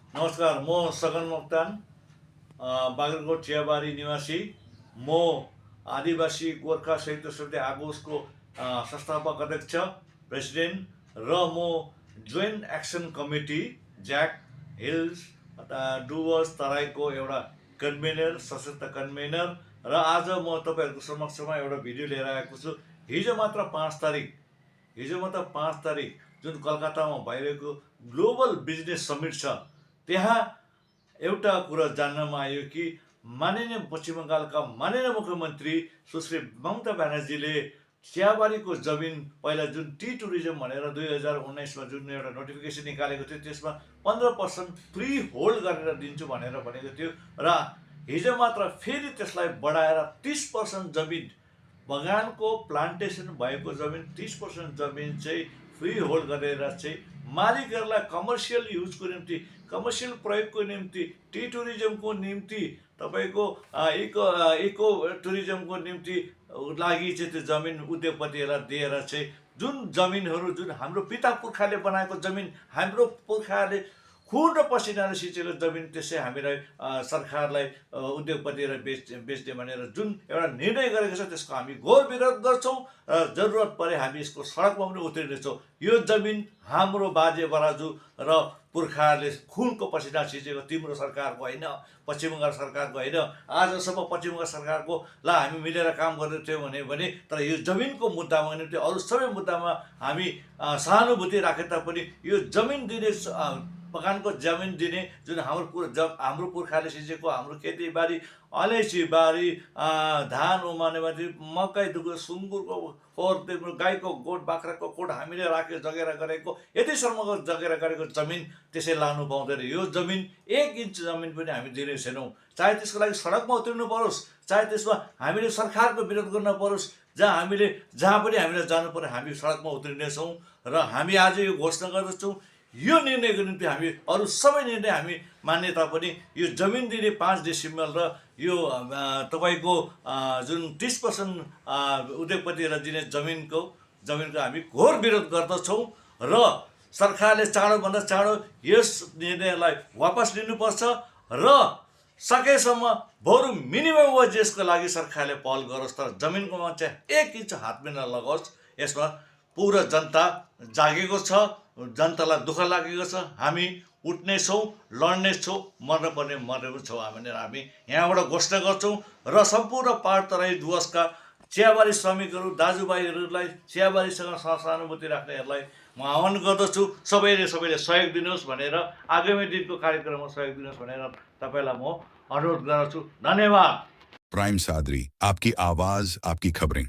नमस्कार, म सगन मोक्तान, बाग्राकोट चियाबारी निवासी। म आदिवासी गोर्खा संयुक्त समिति आगोसको संस्थापक अध्यक्ष, प्रेसिडेन्ट र म joint action committee JAC hills Dooars तराईको एउटा कन्भेनर, सशक्त कन्भेनर। र आज म तपाईँहरूको समक्षमा एउटा भिडियो लिएर आएको छु। हिजो मात्र 5 तारिक जुन कलकत्तामा भइरहेको ग्लोबल बिजनेस समिट छ, त्यहाँ एउटा कुरा जान्नमा आयो कि माननीय पश्चिम बङ्गालका माननीय मुख्यमन्त्री सुश्री ममता ब्यानर्जीले चियाबारीको जमिन पहिला जुन टी टुरिज्म भनेर 2019मा जुन एउटा नोटिफिकेसन निकालेको थियो, त्यसमा 15% फ्री होल्ड गरेर दिन्छु भनेर भनेको थियो। र हिजो मात्र फेरि त्यसलाई बढाएर 30% जमिन, बगानको प्लान्टेसन भएको जमिन 30% जमिन चाहिँ फ्री होल्ड गरेर चाहिँ मालिकहरूलाई कमर्सियल युजको निम्ति, कमर्सियल प्रयोगको निम्ति, टी टुरिज्मको निम्ति, तपाईँको इको टुरिज्मको निम्ति लागि चाहिँ त्यो जमिन उद्योगपतिहरूलाई दिएर चाहिँ जुन जमिनहरू, जुन हाम्रो पिता पुर्खाले बनाएको जमिन, हाम्रो पुर्खाले खुन र पसिनाले सिंचेको जमिन, त्यसै हामीलाई सरकारलाई उद्योगपतिहरूलाई बेच्ने भनेर जुन एउटा निर्णय गरेको छ, त्यसको हामी घोर विरोध गर्छौँ। र जरुरत परे हामी यसको सडकमा पनि उत्रिनेछौँ। यो जमिन हाम्रो बाजे बराजु र पुर्खाहरूले खुनको पसिना सिंचेको, तिम्रो सरकारको होइन, पश्चिम बङ्गाल सरकारको होइन। आजसम्म पश्चिम बङ्गाल सरकारको ला हामी मिलेर काम गर्दैथ्यौँ भने तर यो जमिनको मुद्दामा निम्ति अरू सबै मुद्दामा हामी सहानुभूति राखे तापनि यो जमिन दिने, बगानको जमिन दिने, जुन हाम्रो पुर्खाले सिंचेको हाम्रो खेतीबारी, अलैँची बारी, धान उमार्नेमाथि मकै, दुःख, सुँगुरको खोर, गाईको गोठ, बाख्राको कोठ हामीले राखेर जगेरा गरेको, यतिसम्मको जगेरा गरेको जमिन त्यसै लानु पाउँदैन। यो जमिन 1 इन्च जमिन पनि हामी दिने छैनौँ। चाहे त्यसको लागि सडकमा उत्रिनु परोस्, चाहे त्यसमा हामीले सरकारको विरोध गर्न परोस्, जहाँ पनि हामीले जानु पर्यो हामी सडकमा उत्रिनेछौँ। र हामी आज यो घोषणा गर्दछौँ, यो निर्णयको निम्ति हामी अरू सबै निर्णय हामी मान्ने तापनि यो जमिन दिने 5 डेसिमल र यो तपाईँको जुन 30% उद्योगपतिहरूलाई दिने जमिनको हामी घोर विरोध गर्दछौँ। र सरकारले चाँडोभन्दा चाँडो यस निर्णयलाई वापस लिनुपर्छ र सकेसम्म बरु मिनिमम वेजेसको लागि सरकारले पहल गरोस्, तर जमिनको मान्छे 1 इन्च हात पनि नलगाओस्। यसमा पुरा जनता जागेको छ, जनतालाई दुःख लागेको छ। हामी उठ्नेछौँ, लड्नेछौँ, मर्नुपर्ने मर्ने पनि छौँ भनेर हामी यहाँबाट घोषणा गर्छौँ। र सम्पूर्ण पहाड तराई डुवर्सका चियाबारी श्रमिकहरू दाजुभाइहरूलाई, चियाबारीसँग सहानुभूति राख्नेहरूलाई म आह्वान गर्दछु, सबैले सहयोग दिनुहोस् भनेर, आगामी दिनको कार्यक्रममा सहयोग दिनुहोस् भनेर तपाईँलाई म अनुरोध गर्दछु। धन्यवाद। प्राइम सादरी, आपकी आवाज, आपकी खबरें।